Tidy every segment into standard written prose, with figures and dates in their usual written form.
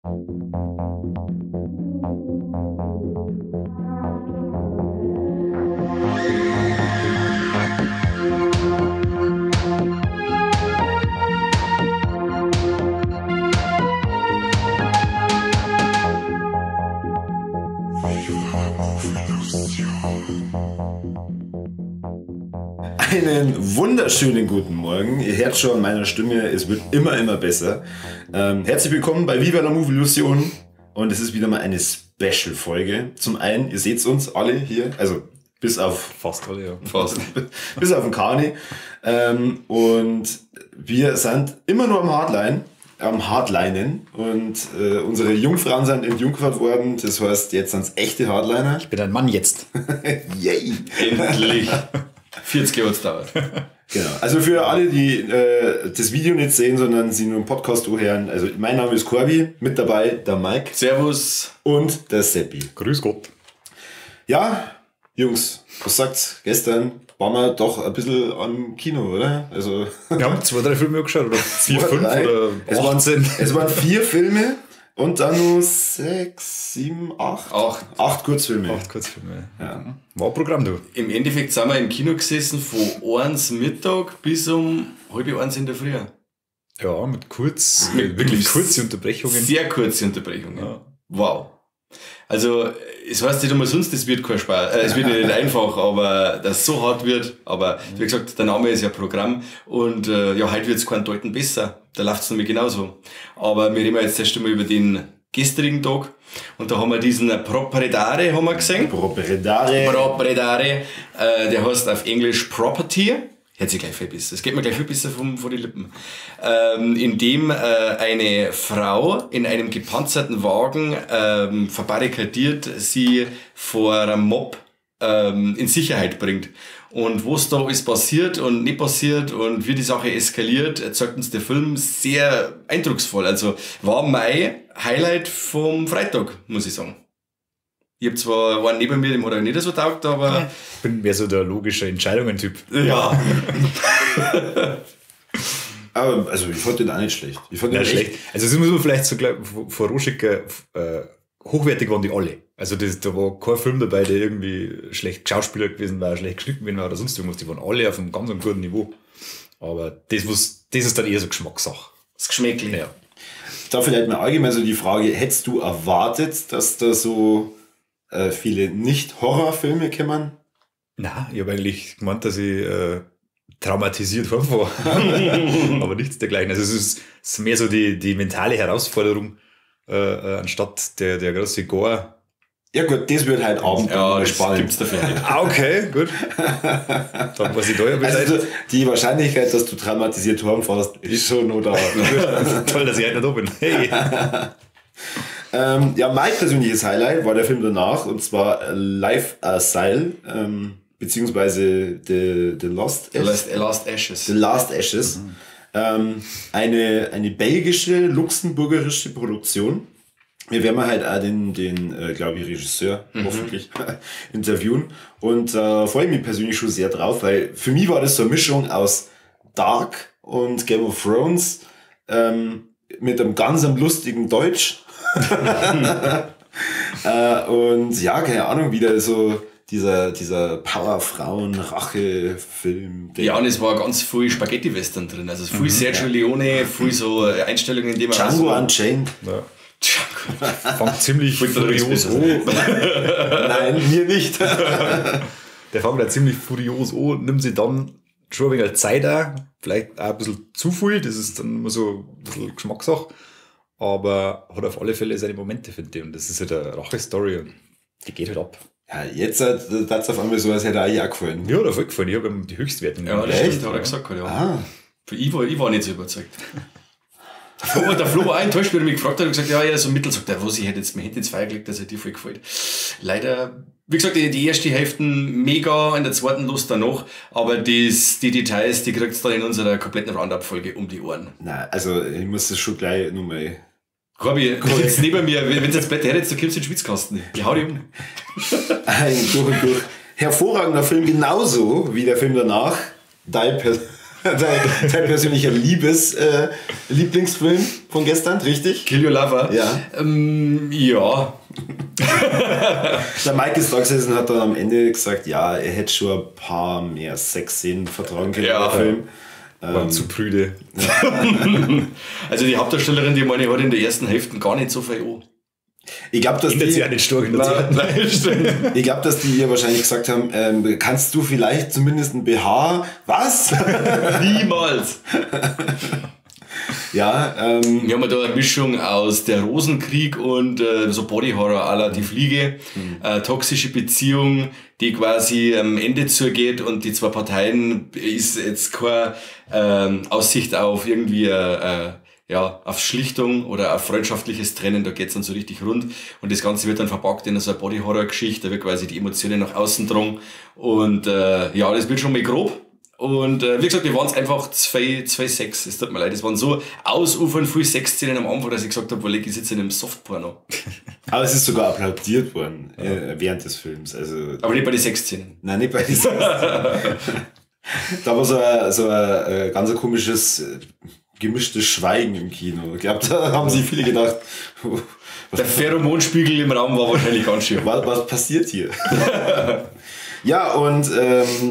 Einen wunderschönen guten Morgen. Ihr hört schon meine Stimme, es wird immer, immer besser. Herzlich willkommen bei Viva la Movilusion und es ist wieder mal eine Special-Folge. Zum einen, ihr seht uns alle hier, also bis auf... Fast alle, ja. Fast. Bis auf den Kani. Und wir sind immer nur am Hardline, am Hardlinen und unsere Jungfrauen sind entjungfert worden, das heißt, jetzt sind's echte Hardliner. Ich bin ein Mann jetzt. Yay! Endlich! 40 Jahre dauert. Genau. Also für alle, die das Video nicht sehen, sondern sie nur im Podcast hören. Also mein Name ist Corby, mit dabei der Mike. Servus. Und der Seppi. Grüß Gott. Ja, Jungs, was sagt's? Gestern waren wir doch ein bisschen am Kino, oder? Also wir haben 2, 3 Filme angeschaut, oder 4, 5 oder 18. Es waren 4 Filme. Und dann nur 6, 7, 8. 8 Kurzfilme. 8 Kurzfilme. Ja. War Programm, du. Im Endeffekt sind wir im Kino gesessen von 1 Mittag bis um 12:30 in der Früh. Ja, mit wirklich kurzen Unterbrechungen. Sehr kurze Unterbrechungen. Ja. Wow. Also, es heißt nicht umsonst, es wird kein Spaß, es wird nicht einfach, aber dass es so hart wird, aber wie gesagt, der Name ist ja Programm und ja, heute wird es keinen Deuten besser, da läuft es nämlich genauso. Aber wir reden jetzt erst einmal über den gestrigen Tag und da haben wir diesen Proprietare haben wir gesehen. Proprietare, der heißt auf Englisch Property. Hört sich gleich viel besser. Es geht mir gleich viel besser von den Lippen. In dem eine Frau in einem gepanzerten Wagen verbarrikadiert sie vor einem Mob in Sicherheit bringt. Und was da alles passiert und nicht passiert und wie die Sache eskaliert, zeigt uns der Film sehr eindrucksvoll. Also war mein Highlight vom Freitag, muss ich sagen. Ich hab zwar einen neben mir, dem hat er nicht so taugt, aber... Ich bin mehr so der logische Entscheidungen-Typ. Ja. Aber also ich fand den auch nicht schlecht. Ich fand den nicht schlecht. Also das muss man vielleicht so gleich vorausschicken, hochwertig waren die alle. Also das, da war kein Film dabei, der irgendwie schlecht geschauspielert gewesen war, schlecht geschnitten gewesen war oder sonst irgendwas. Die waren alle auf einem ganz guten Niveau. Aber das ist dann eher so Geschmackssache. Das Geschmäckle. Ja. Da vielleicht mal allgemein so die Frage, hättest du erwartet, dass da so viele Nicht-Horrorfilme kommen? Nein, ich habe eigentlich gemeint, dass ich traumatisiert war. Aber nichts dergleichen. Also es ist mehr so die mentale Herausforderung, anstatt der große Gore. Ja gut, das wird heute Abend ja, das spannend. Gibt's dafür nicht. Ah, okay, gut. Dann weiß ich da ja Bescheid. Also die Wahrscheinlichkeit, dass du traumatisiert heimfährst, ist schon noch da. Toll, dass ich heute noch da bin. Hey. Ja, mein persönliches Highlight war der Film danach, und zwar Life Asyl, beziehungsweise The Lost Ashes. The Last Ashes. The Last Ashes. Mhm. Eine belgische, luxemburgerische Produktion. Wir werden halt auch den glaube ich, Regisseur, hoffentlich, interviewen. Und freue ich mich persönlich schon sehr drauf, weil für mich war das so eine Mischung aus Dark und Game of Thrones, mit einem ganz lustigen Deutsch. Und ja, keine Ahnung, wieder so dieser Powerfrauen-Rache-Film. Ja, und es war ganz viel Spaghetti-Western drin. Also viel Sergio Leone, viel so Einstellungen, in denen man. Django Unchained. Ja. Fängt ziemlich furios an. Nein, mir nicht. Der fängt da ziemlich furios an, nimmt sie dann schon ein wenig Zeit auch, vielleicht auch ein bisschen zu viel, das ist dann immer so ein bisschen Geschmackssache. Aber hat auf alle Fälle seine Momente, finde ich. Und das ist halt eine Rache-Story und die geht halt ab. Ja, jetzt hat es auf einmal so, als hätte er eigentlich auch gefallen. Ja, hat er voll gefallen. Ich habe ihm die Höchstwertung gegeben. Ja, das stimmt, hat er gesagt. Ja. Ah. Ich war nicht so überzeugt. Der Flo war auch enttäuscht, wie er mich gefragt hat und gesagt, ja, so mittel. Sagt er, was, ich hätte jetzt mein Handy ins Feuer gelegt, dass er dir voll gefällt. Leider, wie gesagt, die erste Hälfte mega, in der zweiten Lust danach, aber die Details, die kriegst du dann in unserer kompletten Roundup-Folge um die Ohren. Nein, also ich muss das schon gleich nochmal... Corby, du sitzt neben mir, wenn du jetzt Blätter herrätst, du kommst in den Schwitzkasten. Ich hau dich um. Ein durch und durch. Hervorragender Film, genauso wie der Film danach. Dein Dein persönlicher Lieblingsfilm von gestern, richtig? Kill Your Lover? Ja. Ja. Der Mike ist da gesessen und hat dann am Ende gesagt, ja, er hätte schon ein paar mehr Sexszenen vertragen können Ja. im Film. War zu prüde. Also die Hauptdarstellerin, die meine ich, hat in der ersten Hälfte gar nicht so viel an. Ich glaube, dass Ändert sich auch die, nicht stark in der Zeit. Nein, stimmt. ich glaub, dass die ihr wahrscheinlich gesagt haben, kannst du vielleicht zumindest ein BH? Was? Niemals. Ja, Wir haben ja da eine Mischung aus der Rosenkrieg und so Body Horror à la Die Fliege. Toxische Beziehung, die quasi am Ende zugeht und die zwei Parteien ist jetzt keine Aussicht auf irgendwie ja, auf Schlichtung oder auf freundschaftliches Trennen, da geht's dann so richtig rund und das Ganze wird dann verpackt in so eine Body-Horror-Geschichte, da wird quasi die Emotionen nach außen drungen und ja, das wird schon mal grob. Und wie gesagt, wir waren's einfach zwei Sex, es tut mir leid, es waren so ausufernd viele Sexszenen am Anfang, dass ich gesagt hab, weil ich sitze in einem Softporno. Aber es ist sogar applaudiert worden, während des Films. Also, aber nicht bei den Sexszenen. Nein, nicht bei den Sexszenen. Da war so ein ganz komisches, gemischtes Schweigen im Kino. Ich glaub, da haben sich viele gedacht, Der Pheromonspiegel im Raum war wahrscheinlich ganz schön. Was passiert hier? Ja, und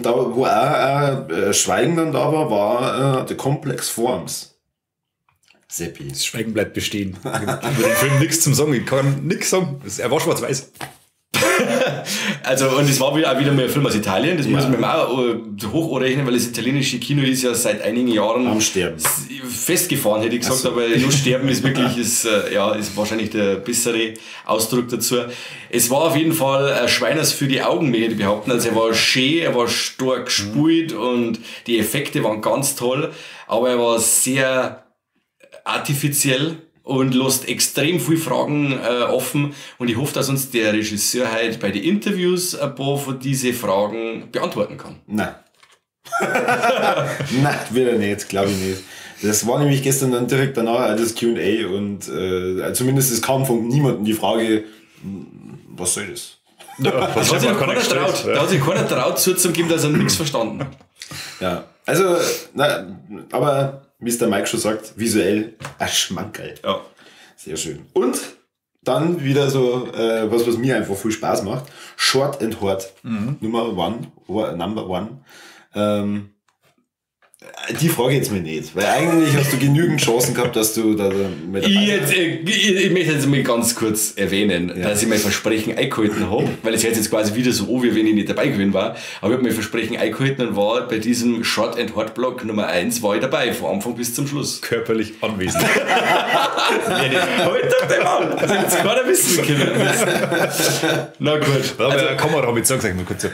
da, wo auch Schweigen dann da war, war The Complex Forms. Seppi. Das Schweigen bleibt bestehen. Ich hab über den Film nichts zum Sagen. Ich kann nichts sagen. Er war schwarz-weiß. Also, und es war auch wieder mal ein Film aus Italien, das muss man auch hoch anrechnen, weil das italienische Kino ist ja seit einigen Jahren am Sterben. Festgefahren, hätte ich gesagt, so. Aber nur Sterben ist wirklich, ist wahrscheinlich der bessere Ausdruck dazu. Es war auf jeden Fall ein Schweiners für die Augen, möchte ich behaupten. Also er war schön, er war stark gespielt und die Effekte waren ganz toll, aber er war sehr artifiziell und lässt extrem viele Fragen offen. Und ich hoffe, dass uns der Regisseur heute bei den Interviews ein paar von diesen Fragen beantworten kann. Nein. Nein, wird er nicht, glaube ich nicht. Das war nämlich gestern dann direkt danach das Q&A und zumindest es kam von niemandem die Frage, was soll das? Ja, Da hat sich keiner traut. Da hat sich keiner traut zuzugeben, dass er nichts verstanden hat. Ja, also, na, aber wie es der Mike schon sagt, visuell ein Schmankerl. Ja. Sehr schön. Und dann wieder so, was mir einfach viel Spaß macht, Short and Hard. Nummer one, number one. Die Frage jetzt mal nicht, weil eigentlich hast du genügend Chancen gehabt, dass du da mit dabei bist. Ich möchte jetzt mal ganz kurz erwähnen, dass ich mein Versprechen eingehalten habe, weil es hört jetzt quasi wieder so an, wie wenn ich nicht dabei gewesen war, aber ich habe mein Versprechen eingehalten und war bei diesem Short and Hard Block Nummer 1 war ich dabei, von Anfang bis zum Schluss. Körperlich anwesend. Heute der Mann! Das hat jetzt keiner wissen können. Na gut. Also, also, Kamera mit sagen, sag mal kurz so.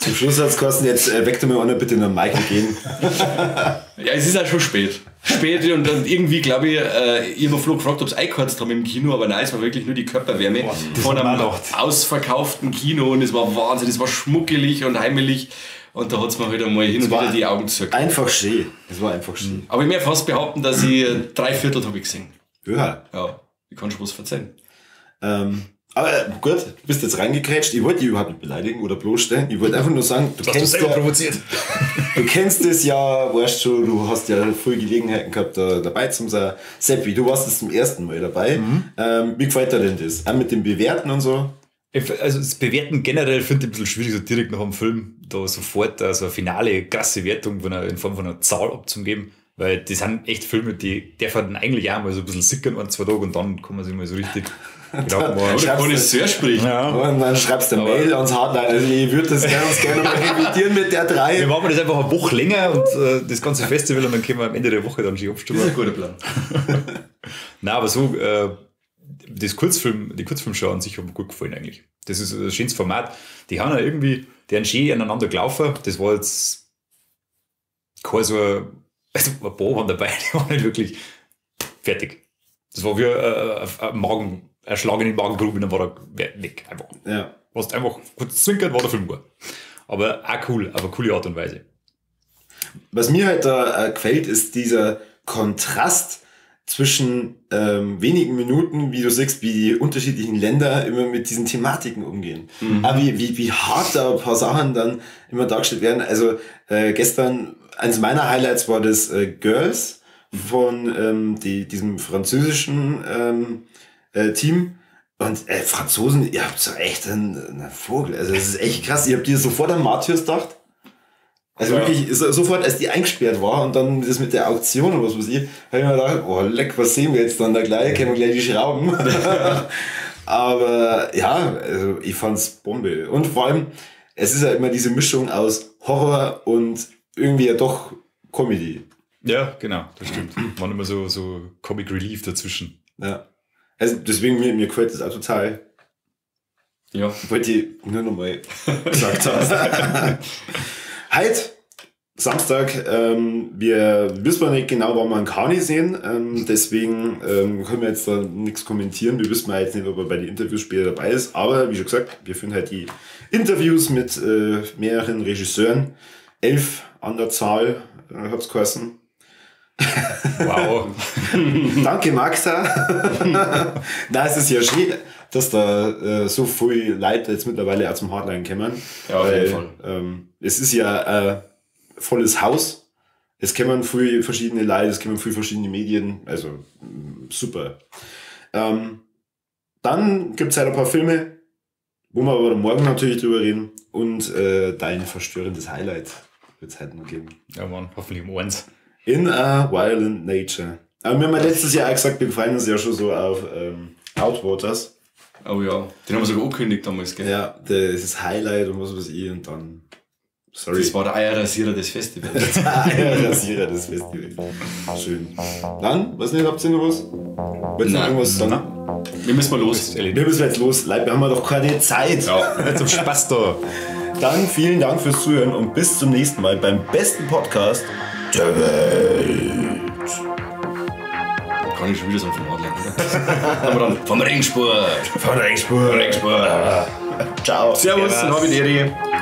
Zum Schluss hat's geheißen, jetzt weckt mir einer bitte nach Michael gehen. Ja, es ist auch schon spät. Spät und irgendwie, glaube ich, ich habe Flo gefragt, ob es eingeheizt haben im Kino, aber nein, es war wirklich nur die Körperwärme von einem ausverkauften Kino und es war Wahnsinn, es war schmuckelig und heimelig und da hat's mir halt einmal hin und wieder die Augen zugegangen. Einfach schön. Es war einfach schön. Aber ich möchte fast behaupten, dass ich 3/4 habe ich gesehen. Ja. Ja, ich kann schon was verzeihen. Aber gut, du bist jetzt reingekrätscht. Ich wollte dich überhaupt nicht beleidigen oder bloßstellen. Ich wollte einfach nur sagen, du kennst ja, provoziert. Du kennst es ja, weißt schon, du hast ja früh Gelegenheiten gehabt, da dabei zu sein. Seppi, du warst jetzt zum ersten Mal dabei. Wie gefällt dir denn das? Auch mit dem Bewerten und so? Also das Bewerten generell finde ich ein bisschen schwierig, so direkt nach dem Film da sofort so eine finale, krasse Wertung in Form von einer Zahl abzugeben. Weil das sind echt Filme, die dürfen eigentlich auch mal so ein bisschen sickern, 1, 2 Tage und dann kann man sich mal so richtig Gedanken machen. Oder Connoisseur spricht. Ja. Und dann schreibst du eine Mail ans Hardline. Also ich würde das ganz gerne mal revidieren mit der 3. Wir machen das einfach eine Woche länger und das ganze Festival und dann können wir am Ende der Woche dann schon abstimmen. Das ist ein guter Plan. Nein, aber so, das Kurzfilm, die Kurzfilmschau an sich hat mir gut gefallen eigentlich. Das ist ein schönes Format. Die haben ja irgendwie, die haben schön aneinander gelaufen. Das war jetzt kein so ein, also ein paar waren dabei, die waren nicht wirklich fertig. Das war wie ein Magen, ein Schlag in die Magengrube, dann war er weg. Einfach. Ja. Warst einfach kurz zwinkert, war der Film gut. Aber auch cool, aber coole Art und Weise. Was mir halt da gefällt, ist dieser Kontrast zwischen wenigen Minuten, wie du siehst, wie die unterschiedlichen Länder immer mit diesen Thematiken umgehen. Aber wie hart da ein paar Sachen dann immer dargestellt werden. Also gestern, eines meiner Highlights war das Girls von diesem französischen Team. Und Franzosen, ihr habt so echt einen Vogel. Also das ist echt krass. Ihr habt dir sofort an Martyrs gedacht. Also wirklich, sofort, als die eingesperrt war und dann das mit der Auktion und was weiß ich, habe ich mir gedacht, oh leck, was sehen wir jetzt dann da gleich? Können wir gleich die Schrauben. Aber ja, also ich fand's Bombe. Und vor allem, es ist ja immer diese Mischung aus Horror und irgendwie ja doch Comedy. Ja, genau, das stimmt. Man immer so Comic Relief dazwischen. Ja. Also deswegen, mir gefällt das auch total. Ja. Wollte ich nur nochmal gesagt haben. Heute, Samstag, wir wissen nicht genau, wann wir einen Kani sehen, deswegen können wir jetzt da nichts kommentieren. Wir wissen jetzt nicht, ob er bei den Interviews später dabei ist, aber wie schon gesagt, wir führen halt die Interviews mit mehreren Regisseuren. 11 an der Zahl, hab's geheißen. Wow. Danke, Maxa. Na, es ist ja schön, dass da so viele Leute jetzt mittlerweile auch zum Hardline kommen. Ja, auf jeden Fall. Es ist ja volles Haus. Es kommen viele verschiedene Leute, es kommen viele verschiedene Medien. Also super. Dann gibt es halt ein paar Filme, wo wir aber morgen natürlich drüber reden. Und dein verstörendes Highlight wird es heute noch geben. Ja, Mann, hoffentlich um 1. In a Violent Nature. Aber wir haben ja letztes Jahr auch gesagt, wir freuen uns ja schon so auf Outwaters. Oh ja, den haben wir sogar angekündigt damals, gell? Ja, das ist Highlight und was weiß ich und dann. Sorry. Das war der Eierrasierer des Festivals. Der Eierrasierer des Festivals. Schön. Dann, weiß nicht, habt ihr noch was? Wollt ihr noch irgendwas sagen? Wir müssen mal los. Wir müssen jetzt los. Leute, wir haben ja doch keine Zeit. Ja, zum Spaß da. Dann vielen Dank fürs Zuhören und bis zum nächsten Mal beim besten Podcast der Welt. Kann ich schon wieder so vom Adler, oder? Aber dann vom Ringspurt. Vom Ringspurt. Vom Ringspurt. Ciao. Servus und habe die Ehre.